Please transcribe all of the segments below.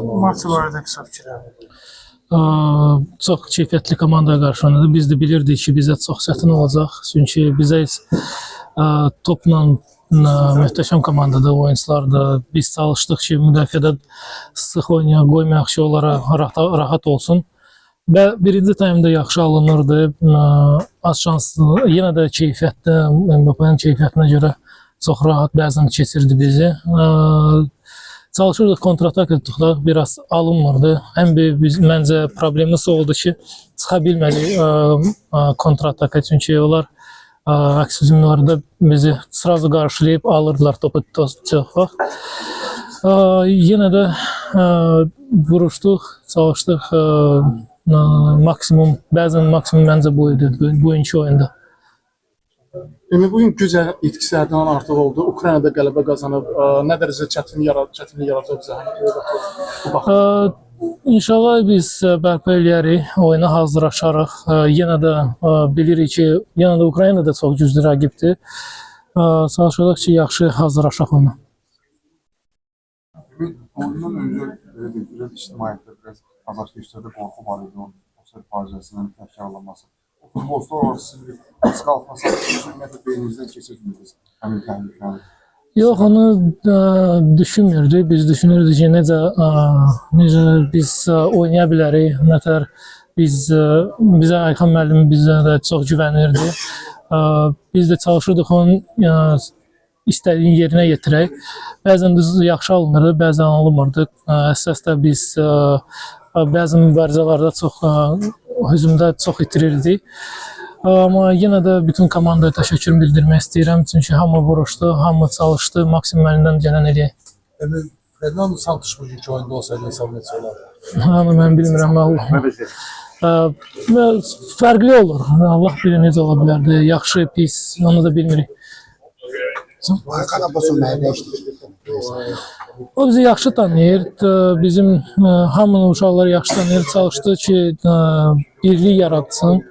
Maç barədə qısa fikirlərini. Çox keyfiyyətli komandaya qarşı oynadı. Biz də bilirdik ki, bizə çox çətin olacaq. Çünki bizə topla möhtəşəm komandadır, oyunçular da. Biz çalışdıq ki, müdafiədə sıx oynayaq, qoymayaq ki, onlara rahat olsun. Və birinci taymda yaxşı alınırdı. Az şanslı, yenə də keyfiyyətli, Mbappe-nin keyfiyyətinə görə çox rahat bəzən keçirdi bizi. Çalışırdıq kontratak tutaq, biraz alınmırdı. Ən böyük biz məncə problemimiz o oldu ki, çıxa bilmədik kontrataka, çünki onlar əks hücumlarda bizi sразу qarşılayıb alırdılar topu çox vaxt. Yenə də vuruşduq, çalışdıq maksimum, bəzən maksimum məncə bu idi bugünkü oyunda. Emin, bugün güc itkisi həddindən artıq oldu. Ukraynada qələbə qazanıb. Nə dərəcədə çətinlik yaradacaq bizə? Hani bu baxımdan. İnşallah biz bərpa eləyərik, oyuna hazırlaşarıq. Yenə də bilirik ki, yenə də Ukrayna da çox güclü rəqibdir. Çalışacağıq ki, yaxşı hazırlaşaq ona. Emin, oyundan öncə belə deyək, biraz ictimaiyyətdə biraz azarkeşlərdə qorxu var idi onun Offside faciəsinin təkrarlanması. O futbolçular olaraq sizi bir baskı altına salır, ümumiyyətlə beyninizdən keçirdiniz həmin təhlükəni? Yox, onu düşünmürdük. Biz düşünürdük ki, necə biz oynaya bilərik, nətər biz bizə Ayxan müəllim bizə də çox güvənirdi. Biz də çalışırdıq onun istədiyi yerinə yetirək. Bəzən düz yaxşı alınırdı, bəzən alınmırdı. Əsas da biz bəzi mübarizələrdə çox hücumda çox itirirdik. Amma yenə də bütün komandaya təşəkkür bildirmək istəyirəm. Çünki hamı vuruşdu, hamı çalışdı, maksimum əlindən gələn eləyək. Emin, Fernando Santos bugünkü oyunda olsaydı hesab necə olardı? Onu mən bilmirəm Allah. Fərqli olur. Allah bilir necə ola bilərdi. Yaxşı, pis, onu da bilmirik. Hakan Abbasov müəyyənləşdi. O bizi yaxşı tanıyır. Bizim hamının uşaqları yaxşı tanıyır. Çalışdı ki, birlik yaratsın.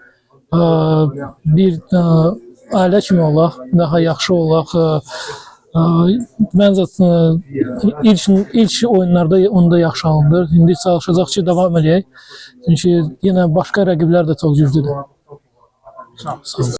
Bir ailə kimi olaq, daha yaxşı olaq. Məncə ilk oyunlarda onda yaxşı alındı. İndi çalışacaq ki, davam eləyək. Çünki yenə başqa rəqiblər də çox güclüdür. Sağ olun.